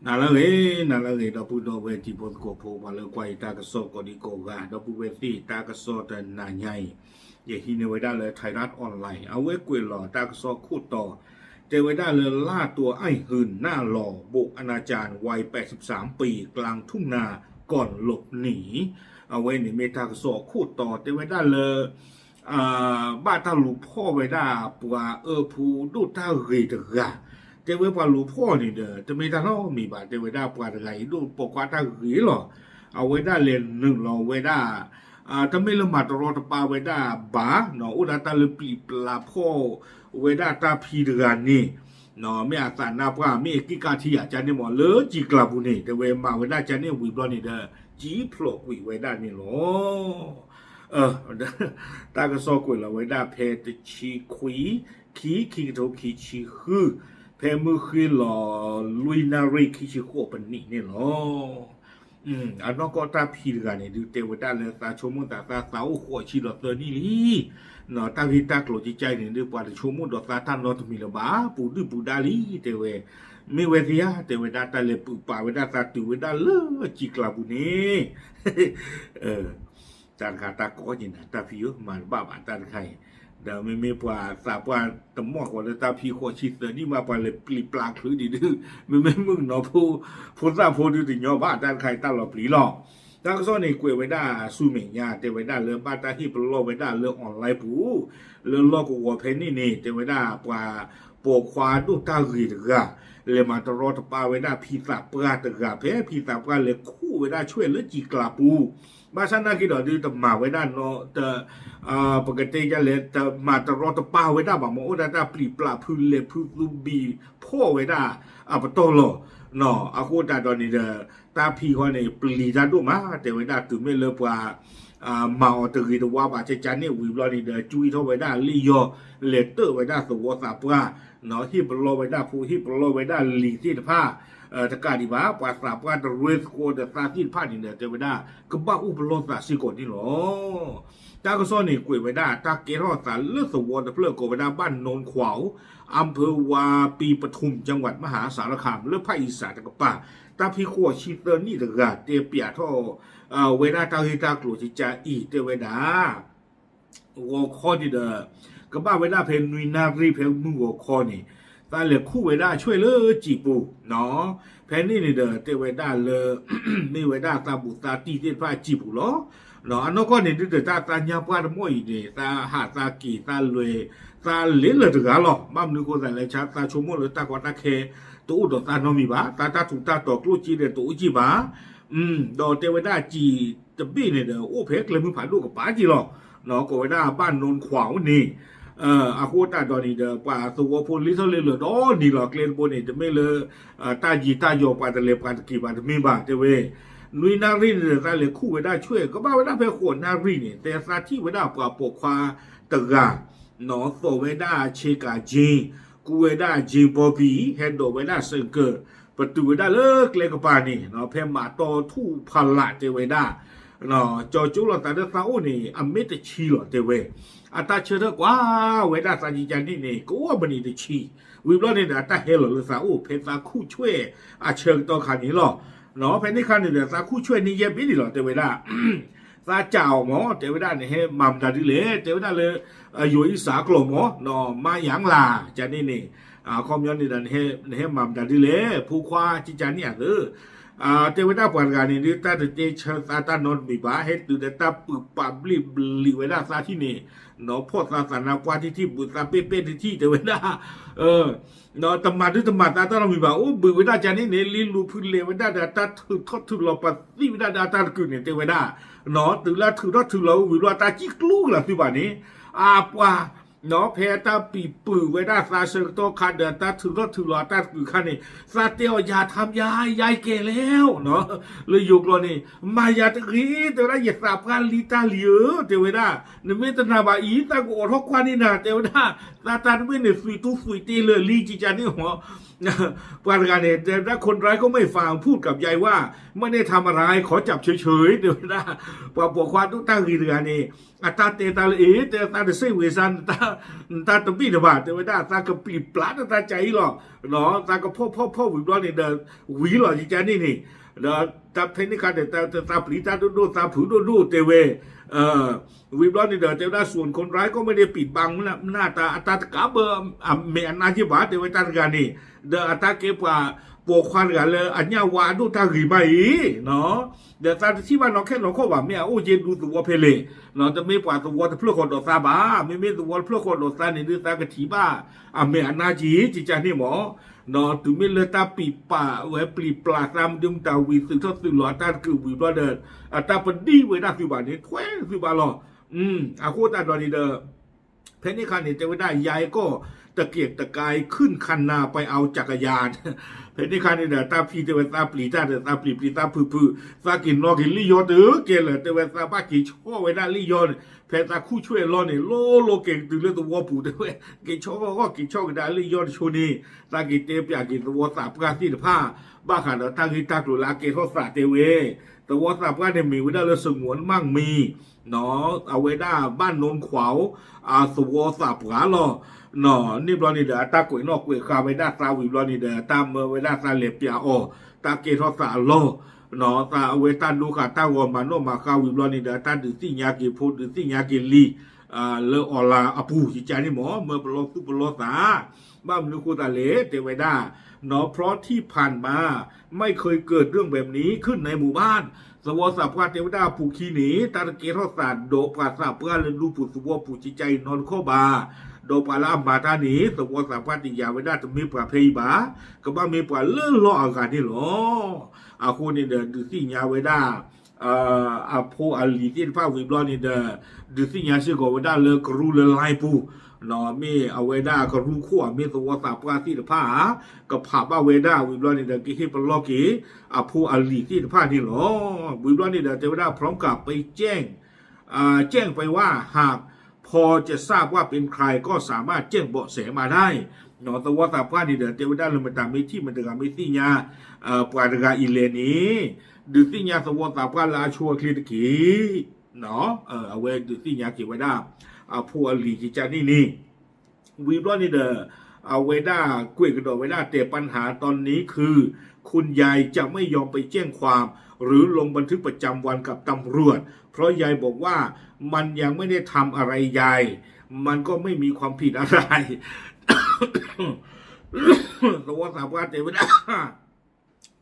နၤလၢအဂ့ၤ, နၤလၢအဂ့ၤ ဒီပုၢ်ဒီဝဲၢ်တံၤဖိသကိးဖိ ပှၤလၢကွၢ်ယတၢ်ကစီၣ်ကိးဒံကိးဂၤ, ဒီပုၢ်ဝဲၢ်သ့ၣ် တၢ်ကစီၣ်တနၤညါအံၤ, ယဟံးန့ၢ်ဝဲဒၣ်လၢ Thairath Online အဝဲကွဲးလီၤတၢ်ကစီၣ်ခိၣ်တီ, တဲဝဲဒၣ်လၢ ล่าตัวไอ้หื่นหน้าหล่อบุกอาณาจารย์วัยแปดสิบสามปีกลางทุ่งนาก่อนหลบหนี အဝဲန့ၣ်မ့ၢ်တၢ်ကစီၣ်ခိၣ်တီ တဲဝဲဒၣ်လၢ ဘၣ်တၢ်လူၤဖီၣ်ဝဲဒၣ်ပှၤအၢဖိဒိၣ်တၢ်ဂ့ၤတဂၤ, တဲဝဲပှၤလူၤဖီၣ်န့ၣ်ဒီး တမ့ၢ်တၢ်နီတမံၤဘၣ်, တဲဝဲဒၣ်ပှၤတဂၤအံၤဒိၣ်ပိာ်ခွါတၢ်ဂ့ၤလီၤ. အဝဲဒၣ်လဲၤနုာ်လီၤဝဲဒၣ် တမ့ၢ်လၢမၤတရီတပါဝဲဒၣ်ဘၣ်, အိၣ်ဒၣ်တၢ်လၢပျံၤပျါဖီၣ်ဝဲဒၣ်တၢ်ဖံတဂၤန့ၣ်, မ့ၢ်အသးနါပှၢ် မ့ၢ်အက့ၢ်ကးထံဧါ ကန့ၣ်မ့ၢ် လၢကံၤကျါပူၤန့ၣ် တဲဝဲမၤဝဲဒၣ်ကန့ၣ်ဝံၤဘျီန့ၣ်ဒီး ကံဖျိးကွံာ်ဝဲဒၣ်န့ၣ်လီၤ. တၢ်ကစီၣ်ကွဲးလီၤဝဲဒၣ်ဖဲတဆံခွံ ခံ ခံကထိခံဆံဃု, ဖဲမုၢ်ဃ့လီၤလွံၢ်နၣ်ရံၣ်ခံဆံဃိးပနံးန့ၣ်လီၤ. အနီၢ်ကီၢ်တၢ်ဖံတဂၤန့ၣ်ဒုး တဲဝဲဒၣ်လၢသးဆိကမိၣ်သးသၣ် သးအိၣ်ဃိးဆံဒီးသၢနံၣ်လံ, တၢ်ဂ့ၢ်တၢ်ကျိၤကကါအံၤန့ၣ်ဒုး ပှၤတဆိကမိၣ်ဒီးသးတၢ်နီတမံၤလၢၤဘၣ်, ပူၤဒုၣ်ပူၤဒါလံ တဲဝဲ, မ့ၢ်ဝဲသ့ဧါ တဲဝဲဒၣ် တၢ်လဲၤပုာ်ပာ်ဝဲဒၣ်သးတုၤဝဲဒၣ်လၢကံၤကျါပူၤန့ၣ် တၢ်တခါတၢ်ကီက့ၤနၤ တၢ်ဖံဧၢ မၤတဘၣ်ဘၣ်တၢ်တခါအံၤ, ဒီးမ့မ့ၢ်ပှၤသးပှၢ်တမီၢ်ဃီလၢတၢ်ဖံဃိးဆံသၢနံၣ်မး ပှၤလဲၤပျံၤပျါချုးဒံးဒုး, မ့မ့ၢ်မုၣ်ကနီၤဖိ ဖိသၣ်ဖိဒုးတညီဘၣ် တၢ်တခါအံၤတၢ်လီၤပျံၤလီၤ. တၢ်ကစီၣ်န့ၣ်ကွဲးဝဲဒၣ်ဆူမဲာ်ညါ တဲဝဲဒၣ်လၢဘၣ်တၢ်ဟ့ၣ်ပလီၢ်ဝဲဒၣ်လၢ online ပူၤ, လၢလီၢ်ကဝီၤဖဲန့ၣ်န့ၣ် တဲဝဲဒၣ်ပှၤပိာ်ခွါဒိၣ်တၢ်ဂ့ၤတဂၤ လဲၤမၤတရီတပါဝဲဒၣ်ဖံသးပှၢ်တဂၤ ဖဲဖံသးပှၢ်လဲၤခူၣ်ဝဲဒၣ်ဆွဲၣ်လၢကံၤကျါပူၤ, ဘၣ်ဆၣ်နာ်က့ၤဒီးဒုးတမၤဝဲဒၣ်နီတ ပကတဲယလဲၤတမၤတရီတပါဝဲဒၣ်ဘၣ်မ့ၢ် အိၣ်ဒၣ်တၢ်ပျံၤပျါဖုလဲၤဖုသူဘံၣ်ဖီၣ်ဝဲဒၣ်အပတီၢ်လီၤ. အဃိသတးဒီးန့ၣ်ဒီး တၢ်ဖံဃီန့ၣ် ပျံၤတၢ်ဒိၣ်မး တဲဝဲဒၣ်တုၤမ့ၢ်လၢပှၤ မၤအီၤတဂ့ၤတဝါဘၣ် ကကန့ၣ်ဝံၤဘျီန့ၣ်ဒီး ကွံထီၣ်ဝဲဒၣ်လ့ၣ်ယီၤ လဲၤတၢၣ်ဝဲဒၣ်သဝီသးပှၢ် ဟ့ၣ်ပလီၢ်ဝဲဒၣ်ဖိ ဟ့ၣ်ပလီၢ်ဝဲဒၣ်လံၤသ့ၣ်တဖၣ် တကးဒံးဘၣ် ပှၤသးပှၢ်တရၢသကိးဒီးသးသ့ၣ်တဖၣ်န့ၣ်ဒီး တဲဝဲဒၣ် ကဘၣ်အိၣ်ပလီၢ်သးစ့ၢ်ကီးန့ၣ်လီၤ. တၢ်ကစီၣ်န့ၣ်ကွဲးဝဲဒၣ် တၢ်ကဲထီၣ်သးလၢသဝီတဖျၢၣ်ကိးဝဲဒၣ်ဘၣ် โนนขวาว อำเภอวาปีปทุม จังหวัดมหาสารคาม လၢဖၣ်အံၤစးတကပၤ တၢ်ဖံဃိးဆံသၢနံၣ်တဂၤ တဲပျးထီၣ် ဝဲဒၣ်တၢ်ဂ့ၢ်တၢ်ကျိၤကကါအံၤ တဲဝဲဒၣ် ဂီၤခီန့ၣ်ဒီး ကဘၣ်ဝဲဒၣ်ဖဲနွံနၣ်ရံၣ်ဖဲမုၢ်ဂီၤခီန့ၣ် သးလဲၤခူၣ်ဝဲဒၣ်ဆွဲၣ်လၢစံာ်ပူၤ, ဖဲန့ၣ်န့ၣ်ဒီး တဲဝဲဒၣ်လၢ မ့ၢ်ဝဲဒၣ်သးဘူးသးတံၢ်သ့ၣ်တဖၣ်အစံာ်ပူၤလီၤ. အနီၢ်ကီၢ်န့ၣ်ဒုးဒီး တၢ်သးညါပှၢ်တမီၢ်အံၤန့ၣ် သးဟးသးက့ၤသးလဲၤ သးလဲၤလၢတဂၤလီၤ. ဘၣ်မနုၤဃိသးလဲၣ်ဆါ သးဆိကမိၣ်လၢတၢ်ကီတၢ်ခဲ တအိၣ်ဒီးသးနီတမံၤဘၣ်, သးတၢ်ထူးတၢ်တီၤကျိၣ်စ့ဒီးတအိၣ်က့ၢ်ဘၣ် ဒီးတဲဝဲဒၣ်စံာ်တဘ့ၣ်န့ၣ်ဒီး အိၣ်ဖဲကျဲမုၢ်ဖးဒိၣ်ကပၤက့ၢ်လီၤ. ကိးဝဲဒၣ်ဘၣ် โนนขวาว န့ၣ် အဃိသတးဒီးန့ၣ်ဒီး ပှၤသဝီဖိလ့ထီၣ်လ့လၢာ်ဒီးနံၤလီၤ ကျဲတဘိန့ၣ် တမ့ၢ်လၢ တၢ်ယံၤတၢ်ယီၤပှၤတလဲၤပှၤတက့ၤဘၣ်တမ့ၢ်ဘၣ် တဲဝဲ နွံနၣ်ရံၣ်န့ၣ်ဒီး သးလဲၤခူၣ်ဝဲဒၣ်ဆွဲၣ် ကဘၣ်ဝဲဒၣ်ဖဲဃိးနၣ်ရံၣ်န့ၣ် တဲသးထံၣ်ဝဲဒၣ်ပှၤပိာ်ခွါတဂၤ သိးဝဲဒၣ်ဆ့ကၤကၠ့ ကူဝဲဒၣ်ကၠ့ဘီဘံၣ် ဟဲဒိးဝဲဒၣ်စဲးကၢး ပတုာ်ဝဲဒၣ်လၢကျဲကပၤန့ၣ် ဖဲမးတီထူၣ်ဖးလးတဲဝဲဒၣ် ကၠီကၠိလီၤသးဒီးသးအိၣ်န့ၣ် အမ့ၢ်တဆံလီၤတဲဝဲ အတၢ်ဆၢထၢၣ်ကွၢ်ဝဲဒၣ်သးကကါန့ၣ်န့ၣ် ကအိၣ်မနံၤတဆံ ဝံၤဘျီန့ၣ်ဒီး အတၢ်ဟဲလီၤလၢသးအိၣ် ဖဲသးခူၣ်ဆွဲၣ်အဆၢကတီၢ်ခါန့ၣ်လီၤ. ဖဲန့ၣ်ခါန့ၣ်ဒီး သးခူၣ်ဆွဲၣ်န့ၣ်ယဲၢ်ဘ့ၣ်န့ၣ်လီၤတဲဝဲဒၣ် သးစံးအီၤမ့ၢ် တဲဝဲဒၣ် နဟဲမၤမတၤဒ်လဲၣ် တဲဝဲဒၣ်လၢ ယိၤအံၣ်စးကျိာ်မ့ၢ် မါယၤလၢ် ကန့ၣ်န့ၣ် အခီပညီန့ၣ်ဒီး နဟဲမၤမတၤဒ်လဲၣ် ဖိခွါကကါန့ၣ်ဧါသၢ တဲဝဲဒၣ်ပှၤတဂၤန့ၣ်ဒုး တၢ်တတဲဆၢသးတၢ်နီတမံၤဘၣ် ဟဲတုၤဒီးတၢ်ပုာ်ပာ်ဘျံးဘျံးဝဲဒၣ်သးထံၣ်န့ၣ် နီၢ်ဖီၣ်သးသးနါပှၢ်ထံထံၣ် ဘုးသးပဲၣ်ပဲၣ်ထံထံၣ် တဲဝဲဒၣ် တမၤဒုတမၤသးတၢ်နီတမံၤဘၣ် အိၣ်ဘှံးဝဲဒၣ်ကန့ၣ်န့ၣ် လ့လူၤဖုလဲၤဝဲဒၣ်ဒီးတၢ်ထုးထီၣ်ထုးလီၤပသံဝဲဒၣ်ဒီးအတၢ်တကုာ်န့ၣ် တဲဝဲဒၣ် တုၤလၢထုးထီၣ်ထုးလီၤဝံၤဘျီ တၢ်စံၣ်ကျူကလၤသုဘၣ်န့ၣ် အပှၤ ဖဲတၢ်ပံာ်ပုာ်ဝဲဒၣ်သးဆၢကတီၢ်ခါဒီးတၢ်ထုးထီၣ်ထုးလီၤအတၢ်တကုာ်ခါန့ၣ် သးတဲအီၤ ယၤထါယၤယၤကဲလဲၣ် လၢယိၤကျိာ်န့ၣ် မၤယၤတဂ့ၤ တဲဝဲဒၣ် ယသးပှၢ်လံတၢ်လံဧၢ တဲဝဲဒၣ် နမ့ၢ်တနာ်ဘၣ်အံၤ သးကအိးထီၣ်ကွၢ်န့ၢ်နၤ တဲဝဲဒၣ် တၢ်တမ့ၢ်န့ၣ် သွံၣ်တူၢ်သွံၣ်တ့လၢာ်လံ ကကန့ၣ်မ့ၢ် ပှၤတဂၤန့ၣ် တဲဝဲဒၣ် คนร้ายก็ไม่ฟัง พูดกับยายว่า ไม่ได้ทำอะไร ขอจับเฉยๆ တဲဝဲဒၣ် ပှၤပိာ်ခွါဒိၣ်တၢ်ဂ့ၤတဂၤန့ၣ် အတၢ်တဲတၢ်လၢအ့ တဲသးတစ့ၣ်ဝ့ၤစါ နတၢ်တဘ့ၣ်တဘၣ် တဲဝဲဒၣ် သးကပျံၤပျါနတၢ်ကါအံၤလီၤ သးကဖီၣ်ဖီၣ်ဖီၣ်ဝံၤဘျီန့ၣ်ဒီး ဝံၤလီၤ ကကန့ၣ်န့ၣ် ဒီးတၢ်ဖဲန့ၣ်ခါန့ၣ် သးပျံၤတၢ်ဒိၣ်ဒိၣ် သးဖုးဒိၣ်ဒိၣ်တဲဝဲ ဝံၤဘျီန့ၣ်ဒီး တဲဝဲဒၣ် ส่วนคนร้ายก็ไม่ได้ปิดบัง หน้าตา အတၢ်တကးဘၢ အမဲာ်အနါက့ဘၣ် တဲဝဲတၢ်တဂၤန့ၣ် ဒီးအတၢ်ကဲပှၤပိာ်ခွါတဂၤလၢအညၣ်ဝါအဒိၣ်တၢ်ဂ့ၤမးအံၤ ဒီးသးတထံၣ်ဘၣ်နီၢ်ခဲနီၢ်ခီၣ်ဘၣ် မ့ၢ်အအိၣ်က့ဒူသဝီဖဲလဲၣ် တမ့ၢ်ပှၤသဝီတဖျၢၣ်ဃီဒီးသးဘၣ် မ့မ့ၢ်သဝီတဖျၢၣ်ဃီဒီးသးန့ၣ်ဒုး သးကထံၣ်ဘၣ်အမဲာ်အနါက့ ကကန့ၣ်မ့ၢ် တုၤမ့ၢ်လၢတၢ်ပံာ်ပာ်ဝဲပျံၤပျါသးမဒုမတၤဝံၤသုးထီၣ်သုးလီၤအတၢ်တကုးဝံၤဘျီဒီး အတၢ်ပဒံၣ်ဝဲဒၣ်သုးဘၣ်န့ၣ် ထွဲသုးဘၣ်လီၤ အဃိသတးဒီးန့ၣ်ဒီး ဖဲန့ၣ်ခါန့ၣ် တဲဝဲဒၣ် ยายก็ตะเกียกตะกายขึ้นคันนาไปเอาจักรยาน ဖဲန့ၣ်ခါန့ၣ်ဒီး တၢ်ဖံတဲဝဲသးပျံၤတၢ်ဒီး သးပျံၤပျံၤသးဖုးဖုး သးက့ၤနီၣ်က့ၤလံာ်ယီၤတကဲလၢာ် တဲဝဲသးဘၣ်က့ၤဆီၣ်ဝဲဒၣ်လံာ်ယီၤန့ၣ် ဖဲသးခူၣ်ဆွဲၣ်အလီၢ်န့ၣ် လိၤလိၤက့ၤတုၤလၢသဝီပူၤ တဲဝဲ က့ၤဆီၣ်ဂီၢ်က့ၤဆီၣ်ကဒါလံာ်ယီၤတဆိန့ၣ် သးက့ၤတဲပၠးက့ၤသဝီသးပှၢ်သ့ၣ်တဖၣ် ဘၣ်ဃးဒီးတၢ်ဂ့ၢ်တၢ်ကျိၤလၢအကဲထီၣ်သးတဲဝဲ သဝီသးပှၢ်န့ၣ်မ့ၢ်ဝဲဒၣ်လၢ สงวนมั่งมี အဝဲဒၣ် บ้านโนนขวาว အသဝီသးပှၢ်လီၤ. န့ၣ်ဘျီန့ၣ်ဒီး အတၢ်ကွဲးနီၣ်ကွဲးဃါဝဲဒၣ်သးဝံၤဘျီန့ၣ်ဒီး တၢ်မၢဝဲဒၣ်သးလဲၤပၠးအီၤ တၢ်ကဲထီၣ်သးအလီၢ် သးအဝဲတၢ်ဒိဃာ်တၢ်ဂီၤမၤနီၣ်မၤဃါဝံၤဘျီန့ၣ်ဒီး တၢ်ဒုးသ့ၣ်ညါက့ၤဖိ ဒုးသ့ၣ်ညါက့ၤလံာ် လၢအီၤလၤအပူၤ ယကန့ၣ်မ့ၢ် မၢပလီၢ်သူၣ်ပလီၢ်သး ဘၣ်မနုၤဃိသးလဲၣ် တဲဝဲဒၣ် เพราะที่ผ่านมาไม่เคยเกิดเรื่องแบบนี้ขึ้นในหมู่บ้าน သဝီသးပှၢ်တဲဝဲဒၣ်အပူၤခံန့ၣ် တၢ်တကဲထီၣ်သးဒီးပှၤသးပှၢ်လၢဒူပူၤသဝီပူၤကကါအံၤနီတခီၣ်ဘၣ် ဒီးပှၤလၢအမၤတၢ်န့ၣ် သဝီသးပှၢ်တယာ်ဝဲဒၣ်တမ့ၢ်ပှၤဖဲအံၤဘၣ် ကဘၣ်မ့ၢ်ပှၤလၢလီၢ်အဂၤန့ၣ်လီၤ. အဃိန့ၣ်ဒီး ဒုးသ့ၣ်ညါဝဲဒၣ် အဖိအလံၤသ့ၣ်တဖၣ်ဝံၤဘျီန့ၣ်ဒီး ဒုးသ့ၣ်ညါစ့ၢ်ကီးဝဲဒၣ်လၢကရူၢ်လၢ line ပူၤ မ့ၢ်အဝဲဒၣ်ကရူၢ်ခိၣ် မ့ၢ်သဝီသးပှၢ်သ့ၣ်တဖၣ် ကဖးဘၣ်ဝဲဒၣ်ဝံၤဘျီန့ၣ်ဒီး ကဟ့ၣ်ပလီၢ်က့ၤ အဖိအလံၤသ့ၣ်တဖၣ်န့ၣ်လီၤ. ဝံၤဘျီန့ၣ်ဒီး တဲဝဲဒၣ် พร้อมกับไปแจ้ง แจ้งไปว่า หากพอจะทราบว่าเป็นใคร ก็สามารถแจ้งเบาะแสมาได้ သဝီသးပှၢ်န့ၣ်ဒီး တဲဝဲဒၣ်လၢမတၤမ့ၢ်ထံၣ်မတၤတဂၤမ့ၢ်သ့ၣ်ညါ ပှၤတဂၤအံၤလဲၣ်န့ၣ် ဒုးသ့ၣ်ညါသဝီသးပှၢ်လၢအဆိအချ့တက့ၢ်. အဝဲဒုးသ့ၣ်ညါက့ၤဝဲဒၣ် အဖိအလံၤကကါန့ၣ်န့ၣ် ဝံၤဘျီန့ၣ်ဒီး အဝဲဒၣ်ကွဲးကဒီးဝဲဒၣ်တဲ ปัญหาตอนนี้คือ คุณยายจะไม่ยอมไปแจ้งความ หรือลงบันทึกประจำวันกับตำรวจ เพราะยายบอกว่ามันยังไม่ได้ทำอะไรยาย มันก็ไม่มีความผิดอะไร သဝီသးပှၢ်တဲဝဲဒၣ်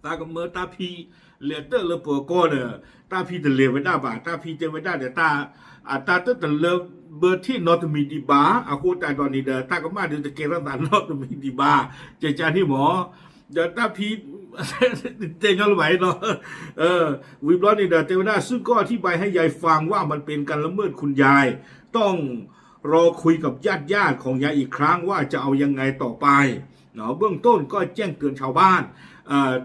သးကမၢတၢ်ဖံ လဲၤတၢၣ်လၢပၢၤကီၢ်ဒီး တၢ်ဖံတလဲၤဝဲဒၣ်ဘၣ် တၢ်ဖံတဲဝဲဒၣ်ဒီး တၢ် အတၢ်တတလၢဘၢထံၣ်နီတမံၤဒံးဘၣ် အဃိသတးဒီးန့ၣ်ဒီး တၢ်ကမၣ်ဒုးတကဲထီၣ်သးနီတမံၤဒံးဘၣ် ကကါန့ၣ်မ့ၢ် ဒီးတၢ်ဖံ တဲညီလၢၤဘၣ်အံၤနီၤ ဝံၤဘျီန့ၣ်ဒီး တဲဝဲဒၣ် ซึ่งก็อธิบายให้ยายฟังว่ามันเป็นการละเมิด คุณยายต้องรอคุยกับญาติๆ ของยายอีกครั้งว่าจะเอายังไงต่อไป เนาะ เบื้องต้นก็แจ้งเตือนชาวบ้าน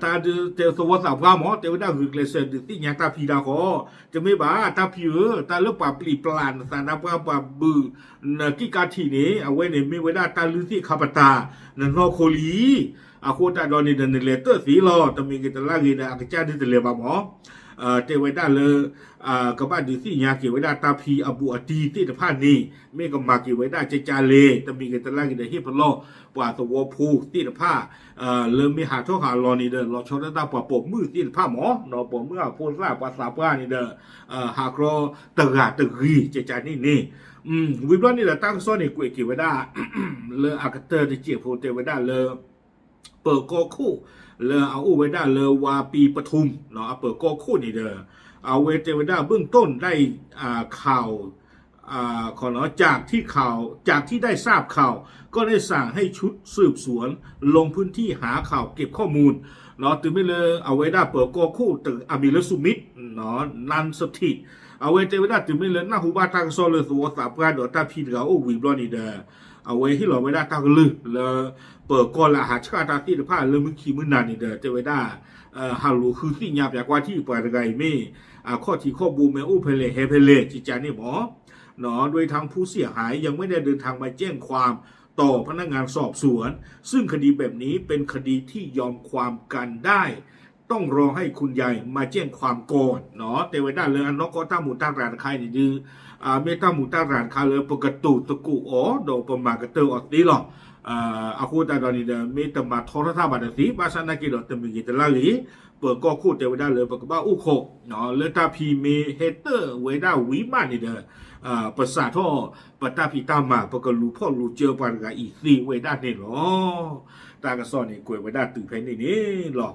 တၢ်ဒုးတဲသဝီသးပှၢ်မ့ၢ် တဲဝဲဒၣ်ဂုာ်ကျဲးစၢးဒုးသ့ၣ်ညါတၢ်ဖံတၢ်ဃီ တမ့ၢ်ဘၣ် တၢ်ဖံဧၢ တၢ်လၢပှၤပျံၤပျါနသးနါပှၢ်ပှၤဘုး နကံၣ်ကါထံးန့ၣ် အဝဲန့ၣ်မ့ၢ်ဝဲဒၣ်တၢ်လုၢ်သ့ၣ်ခါပတာ် နနီၢ်ခိလံ အဃိသတးဒီးန့ၣ်ဒီး နလဲၤတၢၣ်သ့လီၤ တမံၤဂ့ၤတလါဂ့ၤဒီး အကစၢ်ဒုးတလဲၤဘၣ်မ့ၢ် တဲဝဲဒၣ်လၢ ကဘၣ်ဒုးသ့ၣ်ညါက့ၤဝဲဒၣ်တၢ်ဖံအဘူးအတံၢ်သ့ၣ်တဖၣ်န့ၣ် မ့ၢ်ကမၤက့ၤဝဲဒၣ်ကကါလဲၣ် တမံၤဂ့ၤတလါဂ့ၤဒီး ဟ့ၣ်ပလီၢ်ပှၤသဝီဖိသ့ၣ်တဖၣ် လၢမ့ၢ်ဟးထီၣ်ဟးလီၤန့ၣ်ဒီး လီၤဆီဒၣ်တၢ်ပှၤပိာ်မုၣ်သ့ၣ်တဖၣ်မ့ၢ် ဒီးပိာ်မုၣ်အဖိသၣ်ပှၤသးပှၢ်န့ၣ်ဒီး ဟးကြီတဂၤတဂ့ၤ ကကါန့ၣ်န့ၣ် ဝံၤဘျီန့ၣ်ဒီး တၢ်ကစီၣ်န့ၣ်ကွဲးက့ၤဝဲဒၣ် လၢအကတၢၢ်တစဲးဖိတဲဝဲဒၣ်လၢ ပၢၤကီၢ်ခိၣ် လၢအအိၣ်ဝဲဒၣ်လၢဝါပံပထုမ် အပၢၤကီၢ်ခိၣ်န့ၣ်ဒီး အဝဲတဲဝဲဒၣ် เบื้องต้นได้ ข่าว จากที่ข่าว จากที่ได้ทราบข่าว ก็ได้สั่งให้ชุดสืบสวนลงพื้นที่หาข่าวเก็บข้อมูล တုၤမ့ၢ်လၢအဝဲဒၣ်ပၢၤကီၢ်ခိၣ် အမံၤလၢ สุมิตร นันสถิต အဝဲတဲဝဲဒၣ်တုၤမ့ၢ်လၢနၢ်ဟူဘၣ်တၢ်ကစီၣ်လၢသဝီသးပှၢ်ဒီးတၢ်ဖံတဂၤအိၣ်ဝံၤဘျီန့ၣ်ဒီး အဝဲဟ့ၣ်လီၤဝဲဒၣ်တၢ်ကလုၢ်လၢ ပၢၤကီၢ်လၢအဟးဆှၣ်တၢ်သ့ၣ်တဖၣ်လၢမုၢ်ခံမုၢ်နၤန့ၣ်ဒီး တဲဝဲဒၣ် ဟးလူၤဃုသ့ၣ်ညါပၠးကွၢ်ထံၣ်ပှၤတဂၤအံၤမ့ၢ် အခီၣ်ထံးခီၣ်ဘိမ့ၢ်အိၣ်ဖဲလဲၣ်ဟဲဖဲလဲၣ် ကကါန့ၣ်မ့ၢ် โดยทั้งผู้เสียหายยังไม่ได้เดินทางมาแจ้งความ ต่อพนักงานสอบสวน ซึ่งคดีแบบนี้เป็นคดีที่ยอมความกันได้ ต้องรอให้คุณยายมาแจ้งความก่อน เนาะ တဲဝဲဒၣ်လၢအနီၢ်ကီၢ်တၢ်မူးတၢ်ရၤတခါအံၤန့ၣ်ဒုး မ့ၢ်တၢ်မူးတၢ်ရၤတခါလၢပကတိၤသကိးအီၤ ဒီးပမၤကတၢၢ်အီၤသ့လီၤ. အဃိသတးဒီးန့ၣ်ဒီး မ့ၢ်တမၤထီထီၣ်တၢ်ဘၣ်ဒီးသ့ ဘၣ်ဆၣ်နာ်က့ဒီးတမ့ၢ်ဂ့ၤတလါဂ့ၤ ပကီၢ်ခိၣ်တဲဝဲဒၣ်လၢပကဘၣ်အိၣ်ခိး လၢတၢ်ဖံးမ့ၢ်ဟဲတၢၢ်ဝဲဒၣ်ဝံၤမးန့ၣ်ဒီး ပစးထီၣ်ပတၢ်ဖံးတၢ်မၤ ပကလူၤဖီၣ်လူၤစၢပှၤတဂၤအံၤသ့ဝဲဒၣ်န့ၣ်လီၤ. တၢ်ကစီၣ်န့ၣ်ကွဲးဝဲဒၣ်တုၤဖဲန့ၣ်န့ၣ်လီၤ.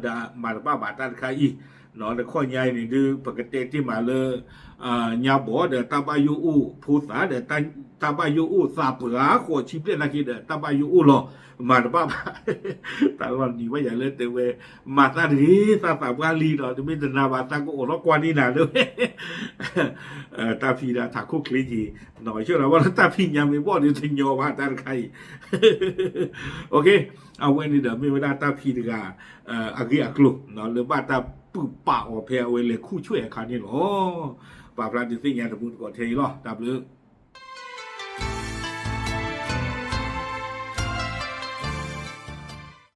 ဒီးမၤတဘၣ်ဘၣ်တၢ်တခါအံၤ တခီညါအံၤန့ၣ်ဒုး ပကတဲတ့ၢ်မးလၢ ညါဘီဒီးတၢ်ဘၣ်ယိၣ်အိၣ်ဖိသၣ်ဒီး တၢ်ဘၣ်ယိၣ်အိၣ်သးပှၢ်ဃိးဆံဘျဲၣ်နာ်က့ဒီး တၢ်ဘၣ်ယိၣ်အိၣ်လီၤ. မၤတဘၣ်ဘၣ် တၢ်လီၤနံၤဘၣ်ယၤလၢတဲဝဲ မၤသးတဂ့ၤ သးသးပှၢ်လံဒီး တမ့ၢ်တနာ်ဘၣ် သးကအိးထီၣ်ကွၢ်န့ၢ်နၤလၢ တၢ်ဖံးဒၣ်ထးခိၣ်ချ့က့ၤ ဆၢလီၤဘၣ်လၢတၢ်ဖံးညါမ့ၢ်ဘီၣ်ဒီးတညီဘၣ်တၢ်တခါအံၤ အဝဲန့ၣ်ဒီးမ့ၢ်ဝဲဒၣ်တၢ်ဖံးတဂၤ အဂ့ၢ်အကျိၤ လၢဘၣ်တၢ်ပုၢ်ပာ်အီၤဖဲအဝဲလဲၤခူၣ်ဆွဲၣ်အခါန့ၣ်လီၤ. ပာ်ဖျါဒုးသ့ၣ်ညါတမူတကိးထဲအံၤလီၤ. တၢ်ဘျုး